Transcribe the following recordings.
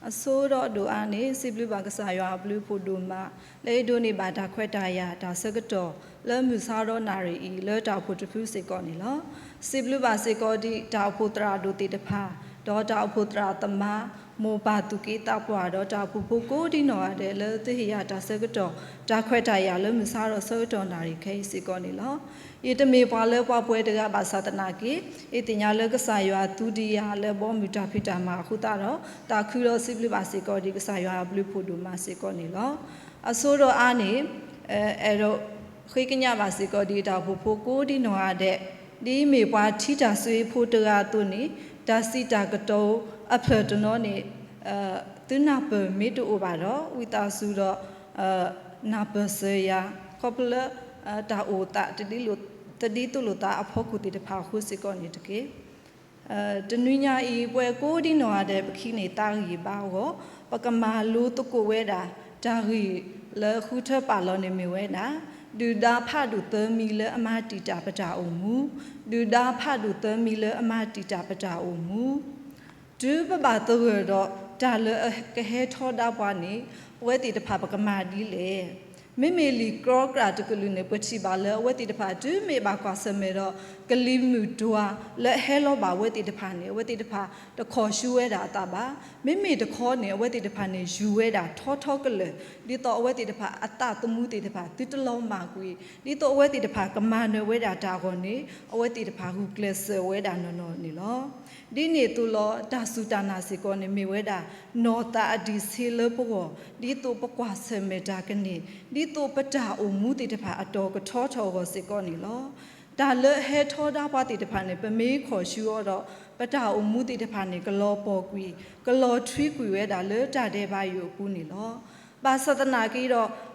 အဆိဒီးအဒိၣ်အါန့ၣ် စံးဘျုးဘၣ်ကစၢ်ယွၤအဘျုးအဖှိၣ်ဒိၣ်မး လၢအဒိးန့ၢ်ဘၣ်တၢ်ခွဲးတၢ်ယာ်တၢ်ဆၢကတီၢ် လၢမုၢ်ဆါဒီးနၣ်ရံၣ်အံၤ လၢတၢ်အိၣ်ဖှိၣ်တဖုစ့ၢ်ကီးန့ၣ်လီၤ. စံးဘျုးဘၣ်စ့ၢ်ကီးဒံး တၢ်အိၣ်ဖှိၣ်သရၣ်ဒိၣ်သ့ၣ်တဖၣ် ဒီးတၢ်အိၣ်ဖှိၣ်သရၣ်သမါ မိၢ်ပၢ်သူၣ်က့သးပှၢ် ဒီးတၢ်အိၣ်ဖှိၣ်ဖိကိးဒံနီၢ်ဂၤဒဲး လၢသုဟ့ၣ်ယၤတၢ်ဆၢကတီၢ် တၢ်ခွဲးတၢ်ယာ်လၢမုၢ်ဆါဒီးဆၢကတီၢ်နၣ်ရံၣ်ခဲအံၤစ့ၢ်ကီးန့ၣ်လီၤ. ယတမ့ၢ်ပှၤလၢပှၤပှဲၤတဂၤဘၣ်ဆၣ်သနာ်က့ ယသ့ၣ်ညါလၢကစၢ်ယွၤသူဒံးယၤလၢဘီမုၢ်တၢ်ဖံးတၢ်မၤအဃိသတးဒီး သးခုဒီးစံးဘျုးဘၣ်စ့ၢ်ကီးဒံး ကစၢ်ယွၤအဘျုးအဖှိၣ်ဒိၣ်မးစ့ၢ်ကီးန့ၣ်လီၤ. အဆိဒီးအါန့ၣ် အဲၣ်ဒိးဃ့ကညးဘၣ်စ့ၢ်ကီးဒံးတၢ်အိၣ်ဖှိၣ်ဖိကိးဒံနီၢ်ဂၤဒဲး ဒ်မ့ၢ်ပှၤထံတၢ်စူအဖိတဂၤအသိးန့ၣ် တၢ်စံးတၢ်ကတိၤအဖျၢၣ်တနီၤန့ၣ် သုနၢ်ပၢၢ်မ့ၢ်တအိၣ်ဘၣ်ဒီး ဝံသးစူၤဒီး နၢ်ပၢၢ်စၢၤယၤ ခီဖျိလၢ တၢ်အိၣ်သး တဒ်သိးလိာ်သးအဖီခိၣ်သ့ၣ်တဖၣ်အဃိစ့ၢ်ကီးန့ၣ်တက့ၢ်. တနွံညါအံၤ ပဝဲကိးဒံနီၢ်ဂၤဒဲး ပကဟံးန့ၢ်သးဂံၢ်ဘါအဂီၢ် ပကမၤလိသကိးဝဲဒၣ် တၢ်ဂ့ၢ်လၢဃုထၢပာ်လီၤန့ၣ်မ့ၢ်ဝဲဒၣ် ဒုၣ်ဒါဖးဒိၣ်သၢမံၤလၢအမၤတံာ်တာ်ပတၢ်အိၣ်မူ, ဒုၣ်ဒါဖးဒိၣ်သၢမံၤလၢအမၤတံာ်တာ်ပတၢ်အိၣ်မူ တုၤပဘၣ်သဂၢၢ်ဒီးတၢ်လၢအကဟဲထီဒါပှၤန့ၣ် ပဝဲသ့ၣ်တဖၣ်ပကမၤဒ်လဲၣ်. မ့မ့ၢ်လံာ်ကြီကြာ်တကလုာ်န့ၣ် ပထံၣ်ဘၣ်လၢအဝဲသ့ၣ်တဖၣ်တုၤမ့ၢ်ဘၣ်ကွၢ်ဆၢၣ်မဲာ်ဒီး ကလံၤမုၢ်တွၤလၢအဟဲလီၤဘၣ်အဝဲသ့ၣ်တဖၣ်န့ၣ် အဝဲသ့ၣ်တဖၣ်တခိးဆူဝဲဒၣ်အသးဘၣ်. မ့မ့ၢ်တခီန့ၣ် အဝဲသ့ၣ်တဖၣ်န့ၣ် ယူၤဝဲဒၣ်ထီထီကလၢာ် ဒ်သိးအဝဲသ့ၣ်တဖၣ်အသးသမူသ့ၣ်တဖၣ် သုတလီၤမၢ်ကွံာ် ဒ်သိးအဝဲသ့ၣ်တဖၣ်ကမၤနၢၤဝဲဒၣ်တၢ်အဂီၢ်န့ၣ် အဝဲသ့ၣ်တဖၣ်ဂုာ်ကျဲးစၢးဝဲဒၣ်နီၢ်နီၢ်န့ၣ်လီၤ. ဒ်န့ၣ်အသိးလီၤ တၢ်စူၢ်တၢ်နာ်စ့ၢ်ကီးန့ၣ်မ့ၢ်ဝဲဒၣ် နီၢ်သးအဒံးဆှံလၢပဂီၢ် ဒ်သိးပကွၢ်ဆၢၣ်မဲာ်တၢ်ကန့ၢ် ဒ်သိးပတၢ်အိၣ်မူသ့ၣ်တဖၣ်အတီၤကထီထီၣ်အဂီၢ်စ့ၢ်ကီးန့ၣ်လီၤ. တၢ်လၢအဟဲထီဒါပှၤသ့ၣ်တဖၣ်န့ၣ် ပမ့ၢ်ခိးဆူအီၤဒီး ပတၢ်အိၣ်မူသ့ၣ်တဖၣ်န့ၣ် ကလီၤပှီၢ်ကွံာ် ကလီၤထွံကွံာ်ဝဲဒၣ်လၢတၢ်ဒဲးဘးယိာ်အပူၤန့ၣ်လီၤ. ဘၣ်ဆၣ်သနာ်က့ဒီး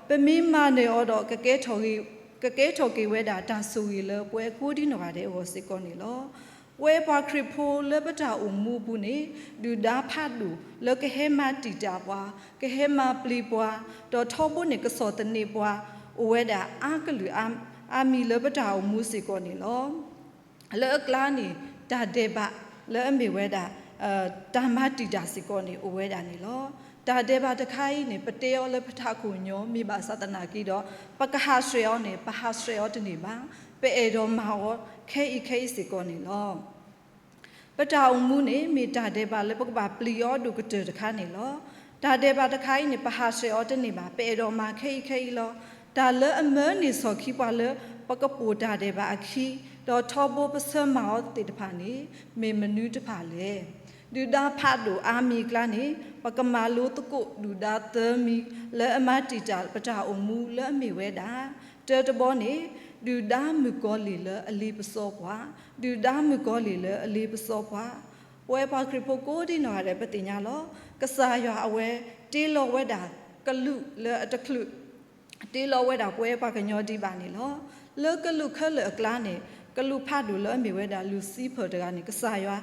ပမ့ၢ်မၤနၢၤအီၤဒီး ကကဲထီၣ်က့ၤ ကကဲထီၣ်က့ၤဝဲဒၣ်တၢ်ဆိၣ်ဂ့ၤလၢပဝဲကိးဒံနီၢ်ဂၤဒဲးအဂီၢ်စ့ၢ်ကီးန့ၣ်လီၤ. ပဝဲပှၤခရံာ်ဖိလၢပတၢ်အိၣ်မူအပူၤန့ၣ် ဒုၣ်ဒါဖးဒိၣ်လၢကဟဲမၤတံာ်တာ်ပှၤ, ကဟဲမၤပျံၤပှၤ, ဒီးထီဘိန့ၣ် ကဆီၣ်သနံးပှၤ အိၣ်ဝဲဒၣ်အါကလုာ်အါမံၤလၢပတၢ်အိၣ်မူစ့ၢ်ကီးန့ၣ်လီၤ. လၢအကျါန့ၣ် တၢ်ဒဲးဘးလၢအမ့ၢ်ဝဲဒၣ် တၢ်မၤတံာ်တာ်စ့ၢ်ကီးန့ၣ် အိၣ်ဝဲဒၣ်န့ၣ်လီၤ. တၢ်ဒဲးဘးတခါအံၤန့ၣ် ပတဲအီၤလၢပထးခိၣ်ညီ မ့ၢ်ဘၣ်ဆၣ်သနာ်က့ဒီး ပကဟးဆှဲးအီၤန့ၣ် ပဟးဆှဲးအီၤတန့ၢ်ဘၣ်. ပအဲၣ်ဒိးမၤအီၤခဲအံၤခဲအံၤစ့ၢ်ကီးန့ၣ်လီၤ. ပတၢ်အိၣ်မူန့ၣ် မ့ၢ်တၢ်ဒဲးဘးလၢပကဘၣ်ပျံၤအီၤဒိၣ်ကတၢၢ်တခါန့ၣ်လီၤ. တၢ်ဒဲးဘးတခါအံၤန့ၣ် ပဟးဆှဲးအီၤတန့ၢ်ဘၣ်. ပအဲၣ်ဒိးမၤခဲအံၤခဲအံၤလီၤ. တၢ်လၢအမၢန့ၢ်ဆီၣ်ခံပှၤလၢ ပကပိာ်တၢ်ဒဲးဘးအခံ ဒီးထီဘိပဆၢမၤအီၤသ့ၣ်တဖၣ်န့ၣ် မ့ၢ်မနုၤတဖၣ်လဲၣ်. ဒုၣ်ဒါဖးဒိၣ်အါမံၤအကျါန့ၣ် ပကမၤလိသကိးဒုၣ်ဒါသၢမံၤ လၢအမၤတံာ်တာ်ပတၢ်အိၣ်မူလၢအမ့ၢ်ဝဲဒၣ် တၢတဘီန့ၣ် ဒုၣ်ဒါမုၣ်ကီၤလံၢ်လၢအလ့ပစီပှၤ, ဒုၣ်ဒါမုၣ်ကီၤလံၢ်လၢအလ့ပစီပှၤ, ပဝဲပှၤခရံာ်ဖိကိးဒံနီၢ်ဂၤဒဲး ပသ့ၣ်ညါလီၤ. ကစၢ်ယွၤအဝဲတ့လီၤဝဲဒၣ်ကလူးလၢအတချုး တ့လီၤဝဲဒၣ်ပဝဲပှၤကညီဒံးဘၣ်န့ၣ်လီၤ. လၢကလူးခဲလၢာ်အကျါန့ၣ် ကလူးဖးဒိၣ်လၢအမ့ၢ်ဝဲဒၣ်လူၤစံဖၢၣ်တဂၤန့ၣ် ကစၢ်ယွၤ ဟ့ၣ်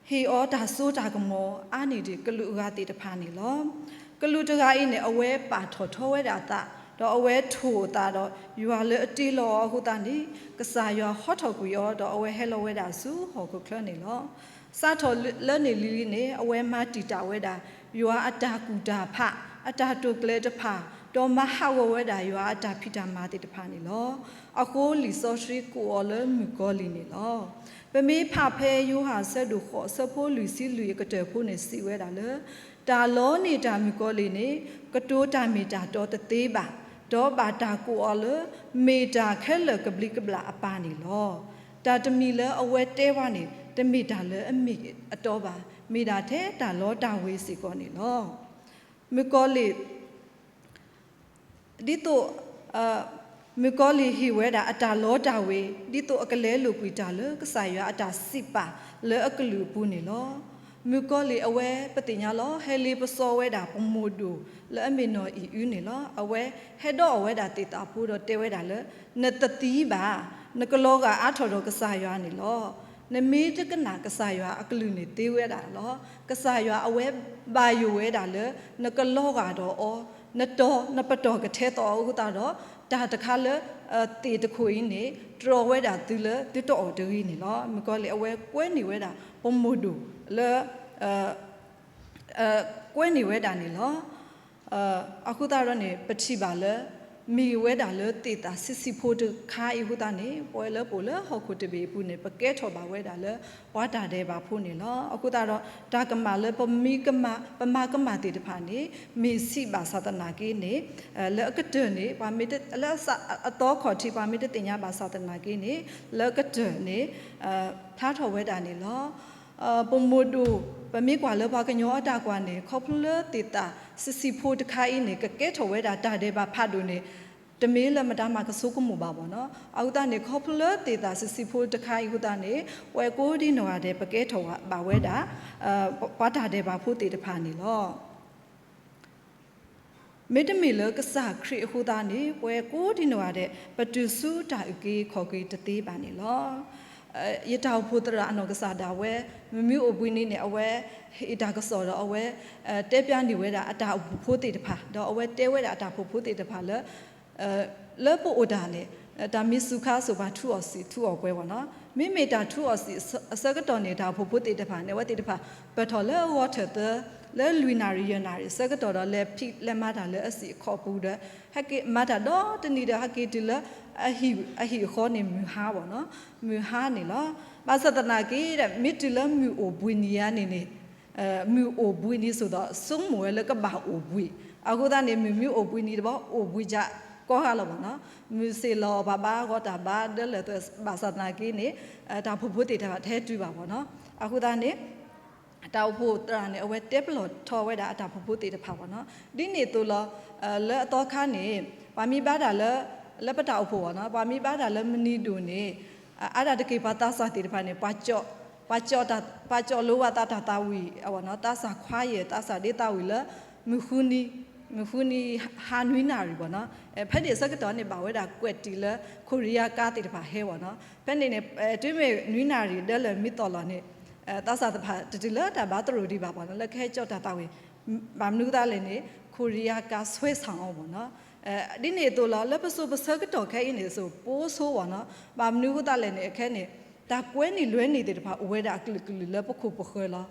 အီၤတၢ်စိတၢ်ကမီၤအါန့ၢ်ဒံးကလူးအဂၤသ့ၣ်တဖၣ်န့ၣ်လီၤ. ကလူးတဂၤအံၤန့ၣ် အဝဲပာ်ထီၣ်ထီဝဲဒၣ်အသး ဒီးအဝဲထိၣ်အသးဒီး ယွၤလၢအတ့လီၤအီၤအဃိသတးန့ၣ် ကစၢ်ယွၤဟီထီၣ်ကွံာ်အီၤ ဒီးအဝဲဟဲလီၤဝဲဒၣ်ဆူဟီၣ်ခိၣ်ချၢန့ၣ်လီၤ. စးထီၣ်လၢန့ၣ်လံၤလံၤန့ၣ် အဝဲမၤတံာ်တာ်ဝဲဒၣ် ယွၤအတၢ်ကူၣ်တၢ်ဖး အတၢ်တိာ်ကျဲၤတဖၣ် ဒီးမၤဟးဂီၤဝဲဒၣ်ယွၤအတၢ်ဖံးတၢ်မၤသ့ၣ်တဖၣ်န့ၣ်လီၤ. အဃိလံာ်စီဆှံကိးအီၤလၢမုၣ်ကီၤလံၢ်န့ၣ်လီၤ. ပမ့ၢ်ဖးဖဲယိၤဟၣ်အဆၢဒိၣ်ဃိးအဆၢဖိလွံၢ်ဆံလွံၢ်အကတၢၢ်ဖိန့ၣ်စံးဝဲဒၣ်လၢ တၢ်လီန့ၢ်တၢ်မုၣ်ကီၤလံၢ်န့ၣ် ကတိၤတၢ်မ့ၢ်တၢ်တီတသ့ဘၣ်, ဒီးဘၣ်တၢ်ကိးအီၤလၢ မ့ၢ်တၢ်ခဲလၢာ်ကဘျံးကဘျၣ်အပၢ်န့ၣ်လီၤ. တၢ်တမံၤလၢအဝဲတဲဝဲန့ၣ် တမ့ၢ်တၢ်လၢအမ့ၢ်အတီဘၣ်, မ့ၢ်ဒၣ်ထဲတၢ်လီတၢ်ဝ့ၤစ့ၢ်ကီးန့ၣ်လီၤ. မုၣ်ကီၤလံၢ် ဒ်သိး မုၣ်ကီၤလံၢ်ဟ့ၣ်ဝဲဒၣ်အတၢ်လီတၢ်ဝ့ၤ ဒ်သိးအကလဲလိာ်ကွံာ်တၢ်လၢကစၢ်ယွၤအတၢ်စံးပာ်လၢအကလုာ်အပူၤန့ၣ်လီၤ. မုၣ်ကီၤလံၢ်အဝဲပသ့ၣ်ညါလီၤ ဟဲလ့ပစီဝဲဒၣ်ပမိၢ်ဒိၣ်လၢအမ့ၢ်နီၢ်အံၣ်အုန့ၣ်လီၤ. အဝဲဟဲဒီးအီၣ်ဝဲဒၣ်သ့ၣ်သးဖိဒီးတဲဝဲဒၣ်လၢ နတသံဘၣ်, နကလီၤဂာ်အါထီၣ်ဒီးကစၢ်ယွၤန့ၣ်လီၤ. နမ့ၢ်တကနၣ်ကစၢ်ယွၤအကလုၢ်န့ၣ်သ့ဝဲဒၣ်လီၤ. ကစၢ်ယွၤအဝဲဘၣ်ယိၣ်ဝဲဒၣ်လၢ နကလီၤဂာ်ဒီးအီၤ, နတီၤနပတီၢ်ကထဲသိးအီၤအဃိသတးဒီး တၢ်တခါလၢ သ့ၣ်တခိၣ်အံၤန့ၣ် တြီဝဲဒၣ်သုလၢသုတအီၣ်တဂ့ၤန့ၣ်လီၤ. မုၣ်ကီၤလံၢ်အဝဲကွဲန့ၢ်ဝဲဒၣ် ပမိၢ်ဒိၣ်လၢ ကွဲန့ၢ်ဝဲဒၣ်န့ၣ်လီၤ. အဃိသတးဒီးန့ၣ် ပထံၣ်ဘၣ်လၢ မ့ၢ်ဝဲဒၣ်လၢသ့ၣ်သၣ်ဆံးဆံးဖိတခါအံၤအဃိသတးန့ၣ် ပဝဲလၢပအိၣ်လၢဟီၣ်ခိၣ်တဘ့ၣ်အပူၤန့ၣ် ပကဲထီၣ်ဘၣ်ဝဲဒၣ်လၢ ပှၤတၢ်ဒဲးဘးဖိန့ၣ်လီၤ. အဃိသတးဒီး တၢ်ကမၣ်လၢပမံကမၣ် ပမၤကမၣ်သ့ၣ်တဖၣ်န့ၣ် မ့ၢ်ဆံးဘၣ်ဆၣ်သနာ်က့န့ၣ် လၢအကတၢၢ်န့ၣ် ပှၤမ့ၢ်တ လၢအသီခီၣ်ထံး ပှၤမ့ၢ်တသ့ၣ်ညါဘၣ်ဆၣ်သနာ်က့န့ၣ် လၢအကတၢၢ်န့ၣ် ဖျါထီၣ်ဝဲဒၣ်န့ၣ်လီၤ. ပမိၢ်ဒိၣ် ပမ့ၢ်ကွၢ်လၢပှၤကညီအတၢ်ကွၢ်န့ၣ် ခီဖျိလၢသ့ၣ်သၣ်ဆံးဆံးဖိတခါအံၤန့ၣ် ကကဲထီၣ်ဝဲဒၣ်တၢ်ဒဲးဘးဖးဒိၣ်န့ၣ် တမ့ၢ်လၢမတၤမၤကဆိကမိၣ်ဘၣ်ဘၣ်နီၤ. အဃိသတးန့ၣ် ခီဖျိလၢသ့ၣ်သၣ်ဆံးဆံးဖိတခါအံၤအဃိသတးန့ၣ် ပဝဲကိးဒံနီၢ်ဂၤဒဲး ပကဲထီၣ်ဘၣ်ဝဲဒၣ် ပှၤတၢ်ဒဲးဘးဖိသ့ၣ်တဖၣ်န့ၣ်လီၤ. မ့တမ့ၢ်လၢကစၢ်ခရံာ်အဃိသတးန့ၣ် ပဝဲကိးဒံနီၢ်ဂၤဒဲး ပတုၤဆူတၢ်အုၣ်က့ၤခီၣ်က့ၤတသ့ဘၣ်န့ၣ်လီၤ. ယတၢ်အိၣ်ဖှိၣ်သရၣ်အနီၢ်ကစၢ်ဒၣ်ဝဲ မုၢ်မုၢ်အိၣ်ဘှံးနံၤန့ၣ် အဝဲဟ့ၣ်တၢ်ကစီၣ်ဒီးအဝဲ တဲဖျါန့ၢ်ဝဲဒၣ်အတၢ်အိၣ်ဖှိၣ်ဖိသ့ၣ်တဖၣ် ဒီးအဝဲတဲဝဲဒၣ်အတၢ်အိၣ်ဖှိၣ်ဖိသ့ၣ်တဖၣ်လၢ လၢပအိၣ်တၢ်န့ၣ် တၢ်မ့ၢ်စူၤခါစိၤပှၤထူအီၣ်စံာ်ထူအီၣ်ပှဲၤဘၣ်နီၤ. မ့မ့ၢ်တၢ်ထူအီၣ်စံာ်အဆၢကတီၢ်န့ၣ် တၢ်အိၣ်ဖှိၣ်ဖိသ့ၣ်တဖၣ်န့ၣ် အဝဲသ့ၣ်တဖၣ် ပၢၢ်ထီၣ်လၢအဂီၢ်ထၢၣ်သၢ လၢလွံၢ်နၣ်ရံၣ်ယဲၢ်နၣ်ရံၣ်အဆၢကတီၢ်ဒီး လဲၤဖံးလဲၤမၤတၢ်လၢအစံာ်အခီၣ်ပူၤဒီး ဟဲက့ၤမၤတၢ်ဒီတနံၤဒီး ဟဲက့ၤတုၤလၢ အဟံၣ်အဃီန့ၣ်မုၢ်ဟါဘၣ်နီၤ, မုၢ်ဟါန့ၣ်လီၤ. ဘၣ်ဆၣ်သနာ်က့ဒီး မ့ၢ်တုၤလၢမုၢ်အိၣ်ဘှံးနံၤဧါန့ၣ်န့ၣ် မုၢ်အိၣ်ဘှံးနံၤစိၤဒီး ဆိကမိၣ်ဝဲလၢကဘၣ်အိၣ်ဘှံး, အဃိသတးန့ၣ် မုၢ်မ့ၢ်အိၣ်ဘှံးနံၤတဘျီ အိၣ်ဘှံးကကိးဂၤလီၤဘၣ်နီၤ, မုၢ်ဆ့ၣ်လီၤ ပှၤဘါအဂီၢ်တၢ်ဘါဒၢလၢာ်သၢ ဘၣ်ဆၣ်သနာ်က့န့ၣ် တၢ်အိၣ်ဖှိၣ်ဖိသ့ၣ်တဖၣ်တဟဲတုၤဘၣ်ဘၣ်နီၤ, အဃိသတးန့ၣ် တၢ်အိၣ်ဖှိၣ်သရၣ်န့ၣ် အဝဲတဲပလီၢ်ထီဝဲဒၣ်အတၢ်အိၣ်ဖှိၣ်ဖိသ့ၣ်တဖၣ်ဘၣ်နီၤ, ဒ်န့ၣ်အသိးလီၤ. လၢအသီခါန့ၣ် ပှၤမ့ၢ်ဘါတၢ်လၢ လၢပတၢ်အိၣ်ဖှိၣ်ဘၣ်နီၤ, ပှၤမ့ၢ်ဘါတၢ်လၢမနံၤဒိၣ်န့ၣ် အါဒၣ်တက့ၢ်ပှၤသးစၢ်သ့ၣ်တဖၣ်န့ၣ် ပှၤ ပှၤကၠီၣ်လိဝဲသးတၢ်သးဝံၣ်အဝဲနီၤ, သးစၢ်ခွါယဲၢ် သးစၢ်ဒ့သးဝံၣ်လၢ မုၢ်ဃုနံၤ မုၢ်ဃုနံၤဟါနွံနၣ်ရံၣ်ဘၣ်နီၤ, ဖဲန့ၣ်အဆၢကတီၢ်န့ၣ် ဘၣ်ဝဲဒၣ်ကွဲးတံၢ်လၢ ခိရံယါကါသ့ၣ်တဖၣ်ဟဲဘၣ်နီၤ, ဖဲန့ၣ်န့ၣ် တုၤမ့ၢ်နွံနၣ်ရံၣ်ဒၢလၢမံသီၣ်လီၤန့ၣ် သးစၢ်တဖၣ်တတုၤလၢတၢ်ဘါသရိာ်ဒံးဘၣ်ဘၣ်နီၤ, လၢကဟဲကၠီၣ်တၢ်သးဝံၣ် ဘၣ်မနုၤအဃိသတးလဲၣ်န့ၣ် ခိရံယါကါဆွဲဆၣ်အီၤဘၣ်နီၤ, ဒ်န့ၣ်အသိးလီၤ. လၢပစိၤပဆၢကတီၢ်ခဲအံၤန့ၣ် စိၤပိဆိဘၣ်နီၤ, ဘၣ်မနုၤအဃိသတးလဲၣ်န့ၣ် အခဲန့ၣ် တၢ်ကွဲနုာ်လွဲနုာ်သ့ၣ်တဖၣ် အိၣ်ဝဲဒၣ်အကလုာ်ကလုာ်လၢပခိၣ်ပဃၢၤလီၤ.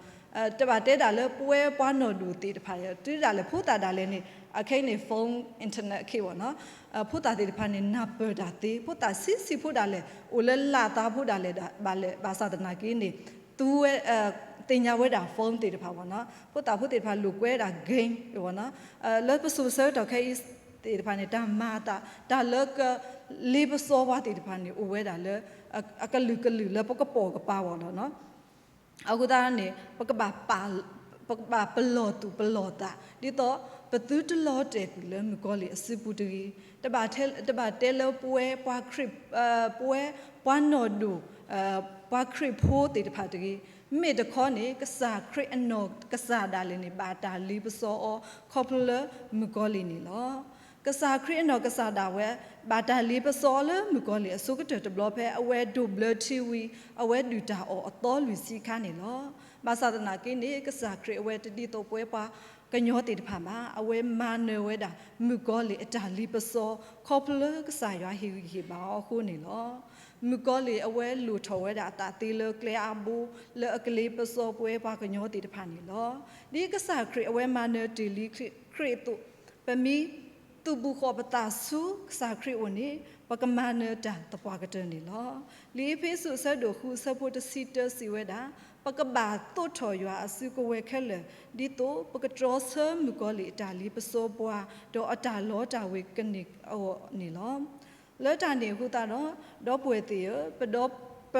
တဘၣ်တဲဒၣ်လၢပဝဲပှၤနီၢ်ဒိၣ်သ့ၣ်တဖၣ် တုၤဒၣ်လဲာ်ဖိသၣ်ဒၣ်လဲာ်န့ၣ် အခဲအံၤန့ၣ် phone internet ခဲဘၣ်နီၤ, ဖိသၣ်သ့ၣ်တဖၣ်န့ၣ် နၢ်ပၢၢ်တၢ်သ့, ဖိသၣ်ဆံးဆံးဖိဒၣ်လဲာ် အိၣ်လၢလၢ်သးဖိဒၣ်လဲာ်ဘၣ်လဲၣ်, ဘၣ်ဆၣ်သနာ်က့န့ၣ် သူဝဲ သ့ၣ်ညါဝဲဒၣ် phone သ့ၣ်တဖၣ်ဘၣ်နီၤ, ဖိသၣ်ဖိသ့ၣ်တဖၣ်လိာ်ကွဲဒၣ် game ဘၣ်နီၤ, လၢပစိၤပဆၢကတီၢ်ခဲအံၤသ့ၣ်တဖၣ်န့ၣ် တၢ်မၤအသး တၢ်လၢကလ့ပစီပှၤသ့ၣ်တဖၣ်န့ၣ် အိၣ်ဝဲဒၣ်လၢ အကလုာ်ကလုာ်လၢပကပိာ်ကပၤဘၣ်လီၤနီၤ. အဃိသတးန့ၣ် ပကဘၣ်ပ ပကဘၣ်ပလီၢ်သူၣ်ပလီၢ်သး ဒ်သိးပသုတလီၤတဲာ်ကွံာ်လၢမုၣ်ကီၤလံၢ်အစုပူၤတဂ့ၤ. တဘၣ်တဲ တဘၣ်တဲလၢပဝဲပှၤခရံာ် ပဝဲပှၤနီၢ်ဒိၣ် ပှၤခရံာ်ဖိသ့ၣ်တဖၣ်တဂ့ၤ. မ့မ့ၢ်တခီန့ၣ် ကစၢ်ခရံာ်အနီၢ်ကစၢ်ဒၣ်လဲာ်န့ၣ် ဘၣ်တၢ်လ့ပစီအီၤ ခီဖျိလၢမုၣ်ကီၤလံၢ်န့ၣ်လီၤ. ကစၢ်ခရံာ်အနီၢ်ကစၢ်ဒၣ်ဝဲ ဘၣ်တၢ်လ့ပစီအီၤလၢမုၣ်ကီၤလံၢ်အဆိကတၢၢ်တဘျီဖဲ အဝဲဒိးဘျၢထံဝံၤ အဝဲဒုၣ်တၢ်အီၣ်အသီလွံၢ်ဆံအခါန့ၣ်လီၤ. ဘၣ်ဆၣ်သနာ်က့န့ၣ် ကစၢ်ခရံာ်အဝဲတဒ်သိးပဝဲပှၤကညီသ့ၣ်တဖၣ်ဘၣ်. အဝဲမၤနၢၤဝဲဒၣ် မုၣ်ကီၤလံၢ်အတၢ်လ့ပစီ ခီဖျိလၢကစၢ်ယွၤဟ့ၣ်ဂံၢ်ဟ့ၣ်ဘါအီၤအဃိန့ၣ်လီၤ. မုၣ်ကီၤလံၢ်အဝဲလိၣ်ထီၣ်ဝဲဒၣ်အသးသ့လၢကျဲအါဘိ လၢအကလ့ပစီပဝဲပှၤကညီသ့ၣ်တဖၣ်န့ၣ်လီၤ. ဒ်ကစၢ်ခရံာ်အဝဲမၤနၢၤတ့ၢ်လံခရံာ်အသိး ပမ့ၢ်သုးဘူးဃီၤပသးဆူကစၢ်ခရံာ်အအိၣ်န့ၣ် ပကမၤနၢၤတၢ်သပှၢ်ကတၢၢ်န့ၣ်လီၤ. လံာ်အ့းဖ့းစူးအဆၢဒိၣ်ဃုအဆၢဖိတဆံတၢစံးဝဲဒၣ်, ပကဘၣ်သိးထီၣ်ယွၤအစုကဝဲၤခဲလၢာ် ဒ်သိးပကတြီဆၢမုၣ်ကီၤလံၢ်အတၢ်လ့ပစီပှၤ ဒီးအတၢ်လီတၢ်ဝ့ၤကန့ၢ်အဂီၢ်န့ၣ်လီၤ. လၢတၢ်န့ၣ်အဃိသတးဒီး ဒီပုၢ်ဝဲၢ်သ့ၣ်ဧၢ, ပဒီ ပ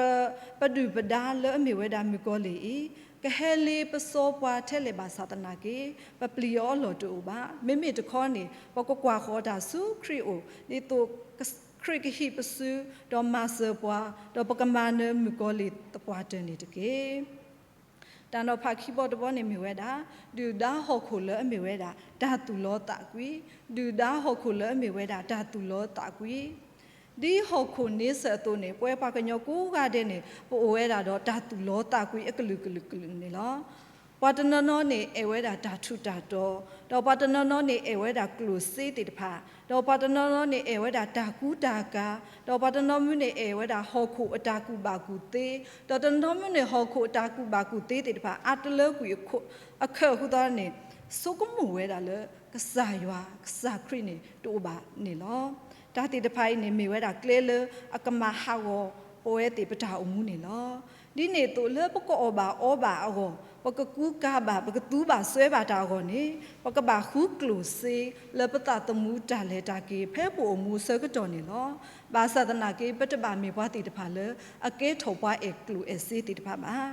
ပဒုၣ်ပဒါလၢအမ့ၢ်ဝဲဒၣ်မုၣ်ကီၤလံၢ်အံၤ ကဟဲလ့ပစီပှၤထဲလဲၣ်ဘၣ်ဆၣ်သနာ်က့ ပပျံၤအီၤအလီၢ်တအိၣ်ဘၣ်. မ့မ့ၢ်တခီန့ၣ် ပကကွၢ်ဃီၤတၢ်ဆူခရံာ်အအိၣ် ဒ်သိးခရံာ်ကဟံးပစု ဒီးမၤစၢၤပှၤ ဒီးပကမၤနၢၤမုၣ်ကီၤလံၢ်သပှၢ်တၢၢ်န့ၣ်တက့ၢ်. တၢ်နီၤဖးခံဘီတဘီန့ၣ်မ့ၢ်ဝဲဒၣ်, ဒုၣ်ဒါဟီၣ်ခိၣ်လၢအမ့ၢ်ဝဲဒၣ်တၢ်သူၣ်လီသးကွံ, ဒုၣ်ဒါဟီၣ်ခိၣ်လၢအမ့ၢ်ဝဲဒၣ်တၢ်သူၣ်လီသးကွံ. ဒ်ဟီၣ်ခိၣ်န့ဆၢၣ်အသိးန့ၣ် ပဝဲပှၤကညီကိးဂၤဒဲးန့ၣ် ပအိၣ်ဝဲဒၣ်ဒီးတၢ်သူၣ်လီသးကွံအကလုာ်ကလုာ်ကလုာ်န့ၣ်လီၤ. ပှၤတနီၤနီၤန့ၣ်အဲၣ်ဝဲဒၣ်တၢ်ထူးတၢ်တီၤ, ဒီးပှၤတနီၤနီၤန့ၣ်အဲၣ်ဝဲဒၣ်ကျိၣ်စ့သ့ၣ်တဖၣ်, ဒီးပှၤတနီၤနီၤန့ၣ်အဲၣ်ဝဲဒၣ်တၢ်ကူတၢ်ကၤ, ဒီးပှၤတနီၤမုၢ်န့ၣ်အဲၣ်ဝဲဒၣ်ဟီၣ်ခိၣ်အတၢ်ကူၣ်ဘၣ်ကူၣ်သ့, ဒီးတနီၤမုၢ်န့ၣ်ဟီၣ်ခိၣ်အတၢ်ကူၣ်ဘၣ်ကူၣ်သ့သ့ၣ်တဖၣ် အါတလၢကွံာ်အခၢၣ်အဃိသတးန့ၣ် ဆိကမိၣ်ဝဲဒၣ်လၢ ကစၢ်ယွၤ ကစၢ်ခရံာ်န့ၣ်တအိၣ်ဘၣ်န့ၣ်လီၤ. တၢ်သ့ၣ်တဖၣ်အံၤန့ၣ်မ့ၢ်ဝဲဒၣ်ကျဲလၢအကမၤဟးဂီၤပဝဲသ့ၣ်ပတၢ်အိၣ်မူန့ၣ်လီၤ. ဒ်န့ၣ်အသိးလၢပကအီၣ်ဘၣ်အီဘၣ်အဂီၢ်, ပကကူကၤဘၣ် ပကသူဘၣ်စွဲဘၣ်တၢ်အဂီၢ်န့ၣ် ပကဘၣ်ဃုကျိၣ်စ့လၢပသးသမူတၢ်လဲၤတၢ်က့ၤ ဖဲပအိၣ်မူအဆၢကတီၢ်န့ၣ်လီၤ. ဘၣ်ဆၣ်သနာ်က့ ပတဘၣ်မ့ၢ်ပှၤသ့ၣ်တဖၣ်လၢအကဲထီၣ်ပှၤအဲၣ်ကျိၣ်အဲၣ်စ့သ့ၣ်တဖၣ်ဘၣ်.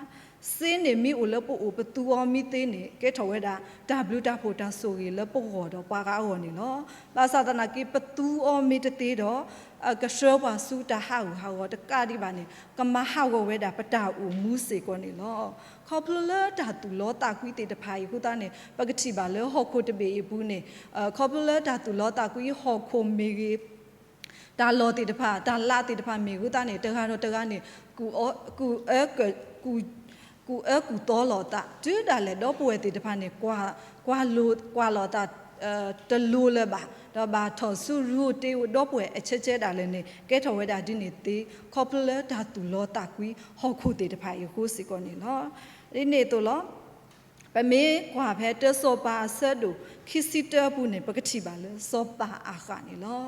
စ့န့ၣ်မ့ၢ်အိၣ်လၢပအိၣ်ပသူအီၤမ့ၢ်သ့န့ၣ် ကဲထီၣ်ဝဲဒၣ်တၢ်ဘျုးတၢ်ဖှိၣ်တၢ်ဆိၣ်ဂ့ၤလၢပဂီၢ်ဒီးပှၤဂၤအဂီၢ်န့ၣ်လီၤ. ဘၣ်ဆၣ်သနာ်က့ ပသူအီၤမ့ၢ်တသ့ဒီး ကဆှၢပှၤဆူတၢ်ဟးဂူာ်ဟးဂီၤတကးဒံးဘၣ်န့ၣ် ကမၤဟးဂီၤဝဲဒၣ်ပတၢ်အိၣ်မူစ့ၢ်ကီးန့ၣ်လီၤ. ခီဖျိလၢတၢ်သူၣ်လီသးကွံသ့ၣ်တဖၣ်အံၤအဃိသတးန့ၣ် ပကထံၣ်ဘၣ်လၢဟီၣ်ခိၣ်တဘ့ၣ်အံၤအပူၤန့ၣ် ခီဖျိလၢတၢ်သူၣ်လီသးကွံဟီၣ်ခိၣ်မ့ၢ်ဂ့ၤ တၢ်လီၢ်သ့ၣ်တဖၣ် တၢ်လးသ့ၣ်တဖၣ်မ့ၢ်အဃိသတးန့ၣ် တဂၤဒီးတဂၤန့ၣ် ကူၣ်အၢကူၣ်သီလီၤအသး တုၤဒၣ်လဲာ်ဒီပုၢ်ဝဲၢ်သ့ၣ်တဖၣ်န့ၣ် ကွၢ်လိာ်ကွၢ်လိာ်အသး တလိၤလၢၤဘၣ် ဒီးဘၣ်ထီၣ်ဆူရူၢ်တ့ဝဲဒီပုၢ်ဝဲၢ်အဆၢကဲဒၣ်လဲာ်န့ၣ် ကဲထီၣ်ဝဲဒၣ်ဒ်န့ၣ်သ့ ခီဖျိလၢတၢ်သူၣ်လီသးကွံဟီၣ်ခိၣ်သ့ၣ်တဖၣ်အံၤအဃိစ့ၢ်ကီးန့ၣ်လီၤ. ဒ်န့ၣ်အသိးလီၤ ပမ့ၢ်ကွၢ်ဖဲတၢစီၤပၤအဆၢဒိၣ်ခံဆံတၢအပူၤန့ၣ် ပကထံၣ်ဘၣ်လၢစီၤပၤအၤဃးန့ၣ်လီၤ.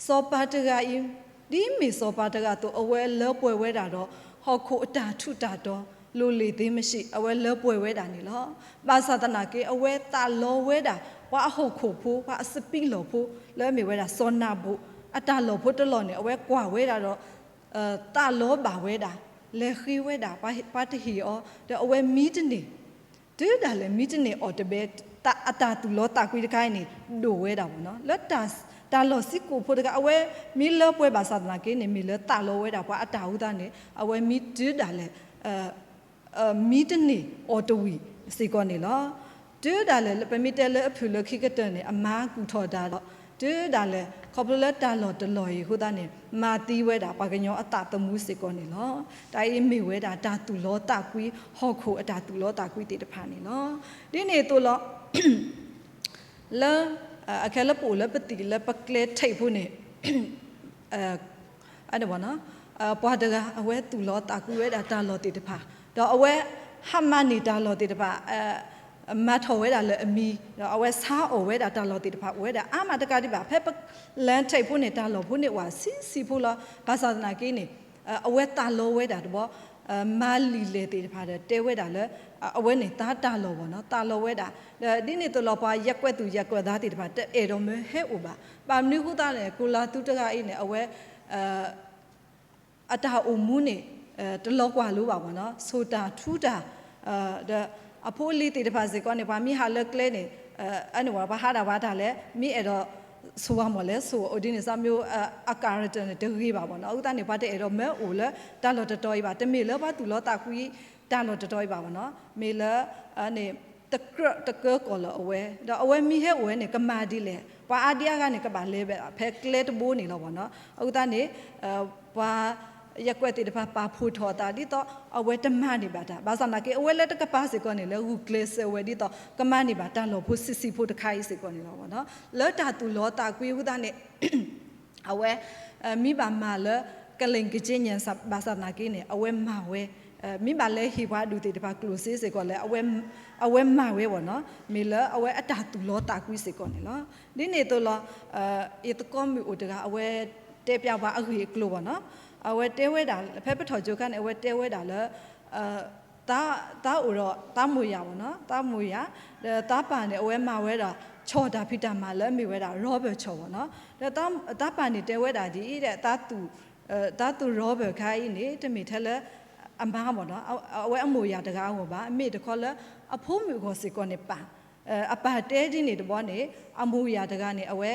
စီၤပၤတဂၤအံၤ ဒ်မ့ၢ်စီၤပၤတဂၤအသိး အဝဲလၢပှဲၤဝဲဒၣ်ဒီး ဟီၣ်ခိၣ်အတၢ်ထူးတၢ်တီၤ လိၣ်လ့ၣ်သ့မ့ၢ်ဆှံ အဝဲလၢပှဲၤဝဲဒၣ်န့ၣ်လီၤ. ဘၣ်ဆၣ်သနာ်က့ အဝဲသးလီဝဲဒၣ် ပှၤအဟီၣ်ခိၣ်ဖိ ပှၤအစပံးလီၢ်ဖိ လၢအမ့ၢ်ဝဲဒၣ်စီၤနၤဘူၣ် အတၢ်လီၢ်ဖိတလီၢ်န့ၣ် အဝဲကွၢ်ဝဲဒၣ်ဒီး သးလီဘၣ်ဝဲဒၣ် လဲၤဃ့ဝဲဒၣ် ပှၤတဟ့ၣ်အီၤ ဒီးအဝဲမံတန့ၢ် တုၤဒၣ်လဲာ်မံတန့ၢ်အီၤတဘဲ အတၢ်သူၣ်လီသးကွံတခါအံၤန့ၣ် ဒိၣ်ဝဲဒၣ်ဘၣ်နီၤ လၢတၢ်လီၢ်ဆံကိာ်ဖိတခါ အဝဲမ့ၢ်လၢပှဲၤဘၣ်ဆၣ်သနာ်က့န့ၣ် မ့ၢ်လၢသးလီဝဲဒၣ်ပှၤအတၢ်အဃိသတးန့ၣ် အဝဲမံတုၤဒၣ်လဲာ် မံတန့ၢ်အီၤတဝံၤစ့ၢ်ကီးန့ၣ်လီၤ. တုၤဒၣ်လဲာ်လၢပမ့ၢ်တဲလၢအဖုၣ်လၢခံကတၢၢ်န့ၣ် အမါကူၣ်ထီၣ်တၢ်ဒီး တုၤဒၣ်လဲာ် ခီဖျိလၢတၢ်လီၢ်တလီၢ်အံၤအဃိသတးန့ၣ် မၤသံဝဲဒၣ်ပှၤကညီအသးသမူစ့ၢ်ကီးန့ၣ်လီၤ. တၢ်အံၤမ့ၢ်ဝဲဒၣ်တၢ်သူၣ်လီသးကွံ ဟီၣ်ခိၣ်အတၢ်သူၣ်လီသးကွံသ့ၣ်တဖၣ်န့ၣ်လီၤ. ဒ်န့ၣ်အသိးလီၤ လၢ အခဲလၢပအိၣ်လၢပသံၣ်လၢပကျဲထိပ်ဖိန့ၣ် အန့ၣ်ဘၣ်နီၤ ပှၤတဂၤအဝဲသူၣ်လီသးကွံဝဲဒၣ်တၢ်လီၢ်သ့ၣ်တဖၣ် ဒီးအဝဲဟးမၤန့ၢ်တၢ်လီၢ်သ့ၣ်တဖၣ် မၤထီၣ်ဝဲဒၣ်လၢအမံၤ ဒီးအဝဲဆါအီၣ်ဝဲဒၣ်တၢ်လီၢ်သ့ၣ်တဖၣ် အိၣ်ဝဲဒၣ်အါမးတကးဒံးဘၣ် ဖဲပလဲထိပ်ဖိန့ၣ် တၢ်လီၢ်ဖိန့ၣ်အိၣ်ဆံးဆံးဖိလီၤ. ဘၣ်ဆၣ်သနာ်က့န့ၣ် အဝဲသးလီဝဲဒၣ်တဘျီ မၤလံာ်လဲၢ်သ့ၣ်တဖၣ်ဒီးတဲဝဲဒၣ်လၢ အဝဲန့ၣ်သးတၢ်လီၢ်ဘၣ်နီၤ သးလီဝဲဒၣ် ဒီးဒ်န့ၣ်အသိးလီၤ ပှၤယကွဲးသူၣ်ယကွဲးသးသ့ၣ်တဖၣ် တအဲၣ်ဒိးမၢဟဲအိၣ်ဘၣ်. ဘၣ်မနုၤအဃိသတးလဲၣ် ကိၤလၤသူတဂၤအံၤန့ၣ် အဝဲ အတၢ်အိၣ်မူန့ၣ် တလီၤကွၢ်လိဘၣ်ဘၣ်နီၤ ဆိၣ်တၢ်ထူတၢ် ဒီးအဖိအလံၤသ့ၣ်တဖၣ်စ့ၢ်ကီးန့ၣ် ပှၤမ့ၢ်ဟးလၢကျဲန့ၣ် အန့ၣ်ဘၣ် ပှၤဟးဒၣ်ပှၤတၢ်လဲၣ် မ့ၢ်အဲၣ်ဒိးဆိၣ်ဝဲမ့ၢ်လဲၣ်ဆိၣ် အိၣ်ဒ်န့ၣ် စၢ်မၠိ အcharacterန့ၣ် တဂ့ၤဘၣ်ဘၣ်နီၤ အဃိသတးန့ၣ် ပှၤတအဲၣ်ဒိးမၢအိၣ်လၢတၢ်လီၢ်တတီၤအံၤဘၣ် တမ့ၢ်လၢပှၤသူၣ်လီသးကွံ တၢ်လီၢ်တတီၤအံၤဘၣ်ဘၣ်နီၤ မ့ၢ်လၢ န့ၣ် တကြၢးတကၢကီၢ်လၢအဝဲ ဒီးအဝဲမ့ၢ်ဟဲအိၣ်ဝဲန့ၣ် ကမၤဒ်လဲၣ် ပှၤအါဒံအါဂၤန့ၣ် ကဘၣ်လဲၤဖဲကျဲတဘိန့ၣ်လီၤဘၣ်နီၤ အဃိသတးန့ၣ် ပှၤ ယကွဲးသ့ၣ်တဖၣ်ပာ်ဖှိၣ်ထီၣ်အသးဒ်သိး အဝဲတမၤန့ၢ်ဘၣ်တၢ် ဘၣ်ဆၣ်သနာ်က့ အဝဲလၢတကပၤစ့ၢ်ကီးန့ၣ် လဲၤဂုာ်ကျဲးစၢးဝဲဒ်သိး ကမၤန့ၢ်ဘၣ်တၢ်လီၢ်ဖိဆံးဆံးဖိတခါအံၤစ့ၢ်ကီးန့ၣ်လီၤဘၣ်နီၤ လၢတၢ်သူၣ်လီသးကွံအဃိသတးန့ၣ် အဝဲ မ့ၢ်ဘၣ်မၤလၢ ကလ့ၣ်ကက့ညံ ဘၣ်ဆၣ်သနာ်က့န့ၣ် အဝဲမၤဝဲ မ့ၢ်ဘၣ်လဲၤဟ့ၣ်ပှၤဒူၣ်သ့ၣ်တဖၣ်ကျိၣ်စ့စ့ၢ်ကီးလၢ အဝဲမၤဝဲဘၣ်နီၤ မ့ၢ်လၢအဝဲအတၢ်သူၣ်လီသးကွံစ့ၢ်ကီးန့ၣ်လီၤ. ဒ်န့ၣ်အသိးလီၤ ယသကိးမုၣ်အိၣ်တဂၤ အဝဲတဲပျးပှၤအဂ့ၢ်အကျိၤဘၣ်နီၤ အဝဲတဲဝဲဒၣ် ဖဲပထီၣ်ကၠိခါန့ၣ် အဝဲတဲဝဲဒၣ်လၢ သးအိၣ်ဒီးသးမိၢ်ယၤဘၣ်နီၤ သးမိၢ်ယၤ ဒီးသးပၢ်န့ၣ် အဝဲမၤဝဲဒၣ် ဆီၣ်တၢ်ဖံးတၢ်မၤလၢအမ့ၢ်ဝဲဒၣ် rubber ဆီၣ်ဘၣ်နီၤ ဒီးသးပၢ်န့ၣ်တဲဝဲဒၣ်ဒ်အံၤ သးသူၣ် rubber ခါအံၤန့ၣ် တမ့ၢ်ထဲလၢ အမါဘၣ်နီၤ အဝဲအမိၢ်ယၤတဂၤအဂီၢ်ဘၣ် မ့ၢ်တခီလၢ အဖိမုၣ်အဂီၢ်စ့ၢ်ကီးန့ၣ်ပၢ် အပၢ်တဲဒ်န့ၣ်တဘျီန့ၣ် အမိၢ်ယၤတဂၤန့ၣ် အဝဲ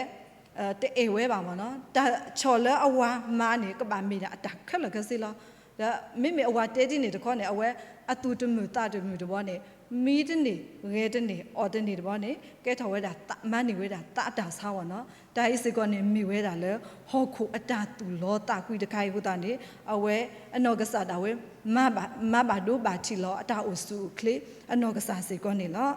တအဲၣ်ဝဲဘၣ်ဘၣ်နီၤ တၢ်ဆီၣ်လၢအဝၤမၤန့ၣ် ကဘၣ်မ့ၢ်ဒၣ်အတၢ်ခဲလၢာ်ခဲဆ့လီၤ. ဒီးမ့မ့ၢ်အဝၤတဲဒ်န့ၣ်တခီန့ၣ် အဝဲ အသူၣ်တမုာ်သးတမုာ်တဘီန့ၣ် မံတန့ၢ် ဂဲၤတန့ၢ် အီၣ်တန့ၢ်တဘီန့ၣ် ကဲထီၣ်ဝဲဒၣ် မၤန့ၢ်ဝဲဒၣ်သးအတၢ်ဆါအဂီၢ်နီၤ. တၢ်အံၤစ့ၢ်ကီးန့ၣ် မ့ၢ်ဝဲဒၣ်လၢ ဟီၣ်ခိၣ်အတၢ်သူၣ်လီသးကွံတခါအံၤအဃိသတးန့ၣ် အဝဲအနီၢ်ကစၢ်ဒၣ်ဝဲ မၤဘၣ်ဒိဘၣ်ထံးလီၤ အတၢ်အိၣ်ဆူၣ်အိၣ်ချ့ အနီၢ်ကစၢ်စ့ၢ်ကီးန့ၣ်လီၤ.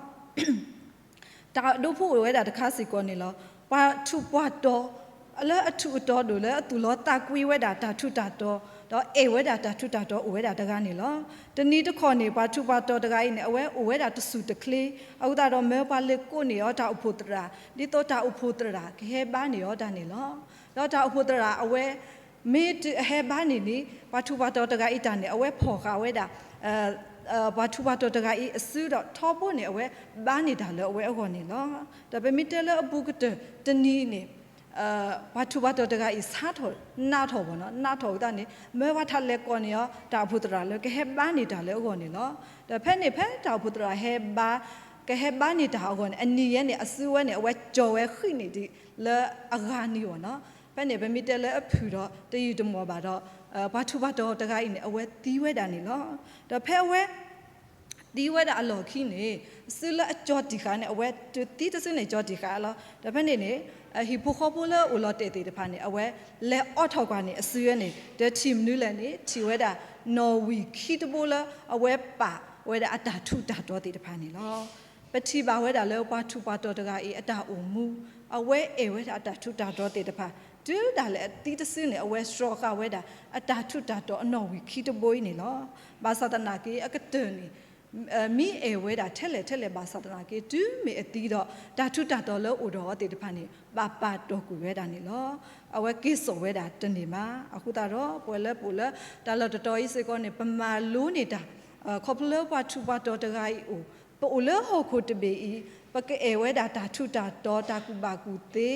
တၢ်ဒိဖိၣ်ဝဲဒၣ်တခါစ့ၢ်ကီးန့ၣ်လီၤ. ပှၤထူးပှၤတီၤ လၢအထူးအတီၤဒိၣ် လၢအသူၣ်လီသးကွံဝဲဒၣ်တၢ်ထူးတၢ်တီၤ ဒီးအဲၣ်ဝဲဒၣ်တၢ်ထူးတၢ်တီၤအိၣ်ဝဲဒၣ်တဂၤန့ၣ်လီၤ. တနံၤတခီန့ၣ် ပှၤထူးပှၤတီၤတဂၤအံၤန့ၣ် အဝဲအိၣ်ဝဲဒၣ်တဆူၣ်တချ့ အဃိသတးဒီး မၢပှၤလဲၤကိးန့ၢ်အီၤတၢ်အိၣ်ဖှိၣ်သရၣ် ဒ်သိးတၢ်အိၣ်ဖှိၣ်သရၣ်ကဟဲဘါန့ၢ်အီၤတၢ်န့ၣ်လီၤ. ဒီးတၢ်အိၣ်ဖှိၣ်သရၣ်အဝဲ မ့ၢ်တုၤအဟဲဘါန့ၢ်န့ၣ် ပှၤထူးပှၤတီၤတဂၤအံၤတၢ်န့ၣ် အဝဲဖီၣ်ဃာ်ဝဲဒၣ် ပှၤထူးပှၤတီၤတဂၤအံၤအစုဒီးထီဘိန့ၣ် အဝဲဘါန့ၢ်တၢ်လၢအဝဲအဂီၢ်န့ၣ်လီၤ. ဒီးပမ့ၢ်တဲလၢအဘူးကတၢၢ်တနံၤန့ၣ် ပှၤထူးပှၤတီၤတဂၤအံၤဆါထီၣ်နးထီၣ်ဘၣ်နီၤ နးထီၣ်အဃိသတးန့ၣ် မၢပှၤထးလဲၤကိးန့ၢ်အီၤ တၢ်အိၣ်ဖှိၣ်သရၣ်လၢကဟဲဘါန့ၢ်တၢ်လၢအဂီၢ်န့ၣ်လီၤ. ဒီးဖဲန့ၣ်ဖဲတၢ်အိၣ်ဖှိၣ်သရၣ်ဟဲဘါ ကဟဲဘါန့ၢ်တၢ်အဂီၢ်န့ၣ် အနံၤယဲန့ၣ် အစုဝဲန့ၣ် အဝဲကၠီၤဝဲဃံးန့ၢ်ဒံးလၢအဂၤနံၤဘၣ်နီၤ. ဖဲန့ၣ်ပမ့ၢ်တဲလၢအဖုၣ်ဒီး တယုၢ်တမီၢ်ဘၣ်ဒီး ပှၤထူးပှၤတီၤတဂၤအံၤန့ၣ် အဝဲသံဝဲဒၣ်န့ၣ်လီၤ. ဒီးဖဲအဝဲ သံဝဲဒၣ်အလီၢ်ခံန့ၣ် အစုလၢအကၠီၤတံၢ်ဃာ်န့ၣ် အဝဲတုၤသံတစုန့ၣ် ကၠီၤတံၢ်ဃာ်လီၤ. ဒီးဖဲန့ၣ်န့ၣ် ဟံၣ်ဖိဃီဖိလၢအိၣ်လီၤတဲာ်သ့ၣ်တဖၣ်န့ၣ် အဝဲလဲၤအိးထီၣ်ကွၢ်န့ၣ် အစုဝဲန့ၣ် ဒီးထံၣ်မနုၤလဲၣ်န့ၣ် ထံၣ်ဝဲဒၣ် နီၣ်ဝံာ်ခံတဘိလၢအဝဲပာ်ဝဲဒၣ်အတၢ်ထူးတၢ်တီၤသ့ၣ်တဖၣ်န့ၣ်လီၤ. ပထံၣ်ဘၣ်ဝဲဒၣ်လၢပှၤထူးပှၤတီၤတဂၤအံၤအတၢ်အိၣ်မူ အဝဲအဲၣ်ဝဲဒၣ်အတၢ်ထူးတၢ်တီၤသ့ၣ်တဖၣ် တုၤဒၣ်လဲာ်အသံတစုန့ၣ် အဝဲစှီၤဃာ်ဝဲဒၣ် အတၢ်ထူးတၢ်တီၤအနီၣ်ဝံာ်ခံတဘိအံၤန့ၣ်လီၤ. ဘၣ်ဆၣ်သနာ်က့ အကတၢၢ်န့ၣ် မ့ၢ်အဲၣ်ဝဲဒၣ်ထဲလဲၣ်ထဲလဲၣ်ဘၣ်ဆၣ်သနာ်က့ တုၤမ့ၢ်အသံဒီး တၢ်ထူးတၢ်တီၤလၢအိၣ်ဒီးအီၤသ့ၣ်တဖၣ်န့ၣ် ဘၣ်ပာ်တီၢ်ကွံာ်ဝဲဒၣ်န့ၣ်လီၤ. အဝဲက့ၤစိာ်ဝဲဒၣ်တန့ၢ်ဘၣ်. အဃိသတးဒီး ပဝဲလၢပအိၣ်လၢတၢ်လီၢ်တတီၤအံၤစ့ၢ်ကီးန့ၣ် ပမၤလိန့ၢ်တၢ် ခီဖျိလၢပှၤထူးပှၤတီၤတဂၤအံၤအိၣ် ပအိၣ်လၢဟီၣ်ခိၣ်တဘ့ၣ်အံၤ ပကအဲၣ်ဝဲဒၣ်တၢ်ထူးတၢ်တီၤ တၢ်ကူၣ်ဘၣ်ကူၣ်သ့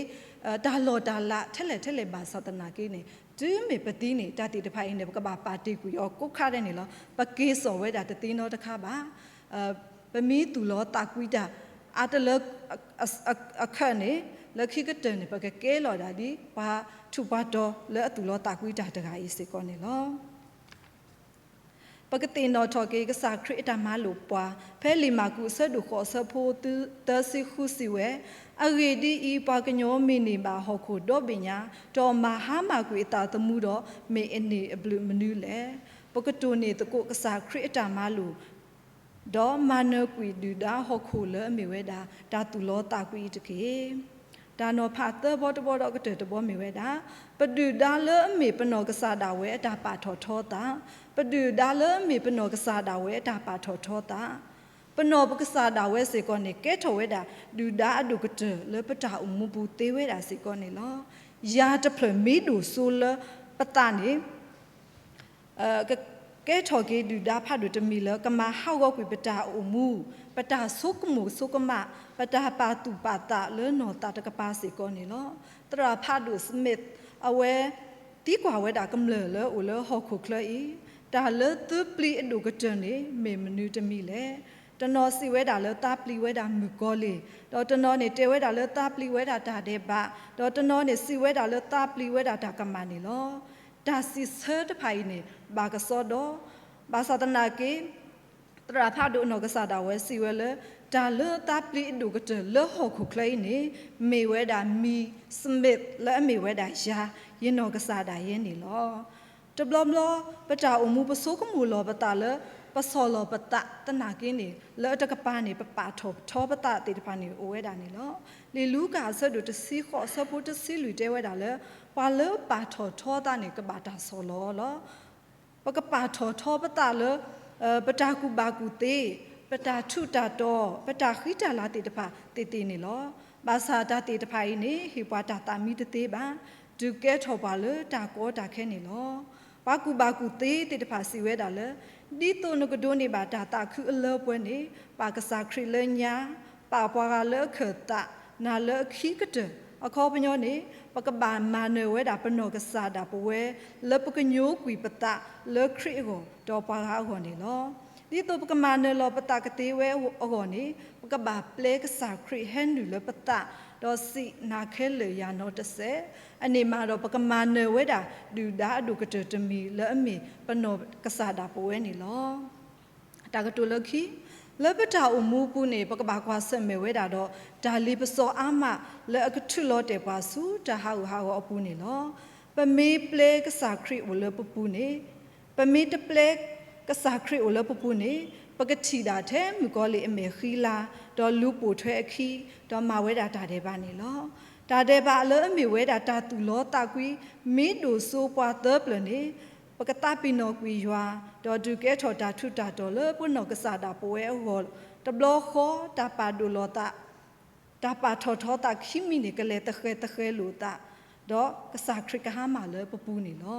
တၢ်လီၢ်တၢ်လၤထဲလဲၣ်ထဲလဲၣ်ဘၣ်ဆၣ်သနာ်က့န့ၣ် တုၤမ့ၢ်ပသံန့ၣ် တၢ်သ့ၣ်တဖၣ်အံၤန့ၣ် ပကဘၣ်ပာ်တ့ၢ်ကွံာ်အီၤကိးခါဒဲးန့ၣ်လီၤ. ပက့ၤစိာ်ဝဲဒၣ်တသ့နီတခါဘၣ်. ပမ့ၢ်သူၣ်လီသးကွံတၢ် အါတလၢ အခၢးန့ၣ် လၢခံကတၢၢ်န့ၣ် ပကကဲလီၤဒၣ်ဒ် ပှၤထူးပှၤတီၤလၢအသူၣ်လီသးကွံတၢ်တဂၤအံၤစ့ၢ်ကီးန့ၣ်လီၤ. ပကသ့ၣ်နီၣ်ထီၣ်က့ၤ ကစၢ်ခရံာ်အတၢ်မၤလိာ်ပှၤ ဖဲလံာ်မၢ်ကူးအဆၢဒိၣ်ဃိးအဆၢဖိသၢဆံဃုစံးဝဲ, အဂ့ၢ်ဒ်အံၤ, ပှၤကညီမ့ၢ်န့ၢ်ဘၣ်ဟီၣ်ခိၣ်ဒီဘ့ၣ်ညါ, ဒီးမၤဟါမၢ်ကွံာ်အသးသမူဒီး, မ့ၢ်အန့ၢ်အဘျုးမနုၤလဲၣ်. ပကတိၢ်န့ၢ်သကိးကစၢ်ခရံာ်အတၢ်မၤလိာ် ဒီးမၤနၢၤကွံာ်ဒုၣ်ဒါဟီၣ်ခိၣ်လၢအမ့ၢ်ဝဲဒၣ် တၢ်သူၣ်လီသးကွံအံၤတက့ၢ်. တၢ်နီၤဖးသၢဘီတဘီဒီးကတၢၢ်တဘီမ့ၢ်ဝဲဒၣ်, ပဒုၣ်ဒါလၢအမ့ၢ်ပနီၢ်ကစၢ်ဒၣ်ဝဲအတၢ်ပာ်ထီၣ်ထီသး, ပဒုၣ်ဒါလၢအမ့ၢ်ပနီၢ်ကစၢ်ဒၣ်ဝဲအတၢ်ပာ်ထီၣ်ထီသး, ပနီၢ်ပကစၢ်ဒၣ်ဝဲစ့ၢ်ကီးန့ၣ် ကဲထီၣ်ဝဲဒၣ် ဒုၣ်ဒါအဒိၣ်ကတၢၢ်လၢပတၢ်အိၣ်မူပူၤသ့ဝဲဒၣ်စ့ၢ်ကီးန့ၣ်လီၤ. ယၤတဖျၢၣ်မ့ၢ်ဒိၣ်စိလၢပသးန့ၣ် ကကဲထီၣ်က့ၤဒုၣ်ဒါဖးဒိၣ်တမံၤလၢကမၤဟးဂီၤကွံာ်ပတၢ်အိၣ်မူ, ပတၢ်ဆိကမိၣ်ဆိကမး, ပတၢ်ပာ်သူၣ်ပာ်သးလၢနီၢ်သးတကပၤစ့ၢ်ကီးန့ၣ်လီၤ. သရၣ်ဖးဒိၣ် Smith အဝဲသံကွၢ်ဝဲဒၣ်ကမျၢၢ်လၢအိၣ်လၢဟီၣ်ခိၣ်ချၢအံၤ, တၢ်လၢသုပျံၤအဒိၣ်ကတၢၢ်န့ၣ် မ့ၢ်မနုၤတမံၤလဲၣ်. တနီၤစံးဝဲဒၣ်လၢသးပျံၤဝဲဒၣ်မုၣ်ကီၤလံၢ်, ဒီးတနီၤန့ၣ်တဲဝဲဒၣ်လၢသးပျံၤဝဲဒၣ်တၢ်ဒဲးဘး, ဒီးတနီၤန့ၣ်စံးဝဲဒၣ်လၢသးပျံၤဝဲဒၣ်တၢ်ကမၣ်န့ၣ်လီၤ. တၢ်စံးဆၢတဖၣ်အံၤန့ၣ် ဘၣ်ကစီဒီ, ဘၣ်ဆၣ်သနာ်က့ သရၣ်ဖးဒိၣ်အနီၢ်ကစၢ်ဒၣ်ဝဲစံးဝဲလၢ တၢ်လၢသးပျံၤအဒိၣ်ကတၢၢ်လၢဟီၣ်ခိၣ်ချၢအံၤန့ၣ် မ့ၢ်ဝဲဒၣ် Miss Smith လၢအမ့ၢ်ဝဲဒၣ်ယၤ, ယနီၢ်ကစၢ်ဒၣ်ယဲန့ၣ်လီၤ. တဘျီဘျီ ပတၢ်အိၣ်မူပဆိကမိၣ်လီၤပသးလၢ ပဆီၣ်လီၤပသးသနာ်က့န့ၣ် လၢအတကပၤန့ၣ် ပပာ်ထီၣ်ထီပသးသ့ၣ်တဖၣ်န့ၣ်အိၣ်ဝဲဒၣ်န့ၣ်လီၤ. လံာ်လူၤကၣ်အဆၢဒိၣ်တဆံဃိးအဆၢဖိတဆံလွံၢ်တဲဝဲဒၣ်လၢ ပှၤလၢပာ်ထီၣ်ထီသးန့ၣ် ကဘၣ်တၢ်ဆီၣ်လီၤအီၤလီၤ. ပကပာ်ထီၣ်ထီပသးလၢ ပတၢ်ကူၣ်ဘၣ်ကူၣ်သ့, ပတၢ်ထူးတၢ်တီၤ, ပတၢ်ဃံတၢ်လၤသ့ၣ်တဖၣ်သ့ၣ်သ့ၣ်န့ၣ်လီၤ. ဘၣ်ဆၣ်တၢ်သ့ၣ်တဖၣ်အံၤန့ၣ် ဟ့ၣ်ပှၤတၢ်သးမံတသ့ဘၣ်. ဒုးကဲထီၣ်ပှၤလၢတၢ်ကီတၢ်ခဲန့ၣ်လီၤ. ပှၤကူၣ်ဘၣ်ကူၣ်သ့သ့ၣ်တဖၣ်စံးဝဲဒၣ်လၢ ဒ်သိးနကဒိးန့ၢ်ဘၣ်တၢ်သးခုအလၢပှဲၤန့ၣ် ပာ်ကစၢ်ခရံာ်လၢညါ, ပာ်ပှၤဂၤလၢအခၢၣ်သး, နၤလၢအခံကတၢၢ်. အခီပညီန့ၣ် ပကဘၣ်မၤနၢၤဝဲဒၣ်ပနီၢ်ကစၢ်ဒၣ်ပဝဲ လၢပကညိကွံာ်ပသးလၢခရံာ်အဂီၢ် ဒီးပှၤဂၤအဂီၢ်န့ၣ်လီၤ. ဒ်သိးပကမၤနၢၤလီၤပသးကသ့ဝဲအဂီၢ်န့ၣ် ပကဘၣ်ပျဲကစၢ်ခရံာ်ဟဲနုာ်လၢပသး, ဒီးစံးနၤခဲလၢာ်ယၤနီတစဲး, အန့ၣ်မးဒီးပကမၤနၢၤဝဲဒၣ် ဒုၣ်ဒါအဒိၣ်ကတၢၢ်တမံၤလၢအမ့ၢ်ပနီၢ်ကစၢ်ဒၣ်ပဝဲန့ၣ်လီၤ. တၢ်ကတိၤလၢခံ, လၢပတၢ်အိၣ်မူအပူၤန့ၣ် ပကဘၣ်ကွၢ်ဆၢၣ်မဲာ်ဝဲဒၣ်ဒီး တၢ်လ့ပစီအါမးလၢအကထုးလီၤတဲာ်ပှၤဆူတၢ်ဟးဂူာ်ဟးဂီၤအပူၤန့ၣ်လီၤ. ပမ့ၢ်ပျဲကစၢ်ခရံာ်အိၣ်လၢပပူၤန့ၣ်, ပမ့ၢ်တပျဲကစၢ်ခရံာ်အိၣ်လၢပပူၤန့ၣ်, ပကထံၣ်ဒၣ်ထဲမုၣ်ကီၤလံၢ်အမဲာ်ဃံလၤ, ဒီးလူၤပိာ်ထွဲအခံ, ဒီးမၤဝဲဒၣ်တၢ်ဒဲးဘးန့ၣ်လီၤ. တၢ်ဒဲးဘးလၢအမ့ၢ်ဝဲဒၣ်တၢ်သူၣ်လီသးကွံ, မ့ၢ်ဒိၣ်စိပှၤသၢပျၢၤန့ၣ်, ပကသးပ့ၤနီၣ်ကွံာ်ယွၤ, ဒီးဒုးကဲထီၣ်တၢ်ထူးတၢ်တီၤလၢပနီၢ်ကစၢ်ဒၣ်ပဝဲအဂီၢ်, တဘျီဃီ တၢ်ပာ်ဒိၣ်လီၤသး, တၢ်ပာ်ထီၣ်ထီသးခံမံၤန့ၣ် ကလဲၤသဃဲၤသဃဲၤလိာ်သး, ဒီးကစၢ်ခရံာ်ကဟါမၢ်လၢပပူၤန့ၣ်လီၤ.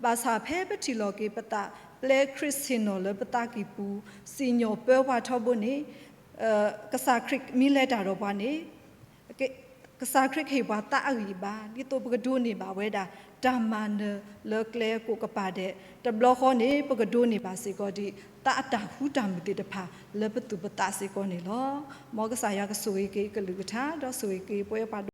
ဘၣ်ဆၣ်ဖဲပထံၣ်လီၤက့ၤပသး ပျဲခရံာ်ဆ့ၣ်နီၤလၢပသးကံၢ်ပူၤ, စံၣ်ညီၣ်ပၢဝဲထီဘိန့ၣ်, ကစၢ်ခရံာ်မ့ၢ်လဲၤတၢ်ဒီးပှၤန့ၣ်, ကစၢ်ခရံာ်ကဟ့ၣ်ပှၤသးအဂံၢ်အဘါ, ဒ်သိးပကဒိးန့ၢ်ဘၣ်ဝဲဒၣ် တၢ်မၤနၢၤလၢကျဲကိးကပၤဒဲး, တဘျီဃီန့ၣ် ပကဒိးန့ၢ်ဘၣ်စ့ၢ်ကီးဒံး သးအတၢ်ဟူတၢ်မုာ်သ့ၣ်တဖၣ်လၢပသူၣ်ပသးစ့ၢ်ကီးန့ၣ်လီၤ. မ်ကစၢ်ယွၤကဆိၣ်ဂ့ၤက့ၤကလုၢ်ကထါ ဒီးဆိၣ်ဂ့ၤက့ၤပဝဲပှၤဒိ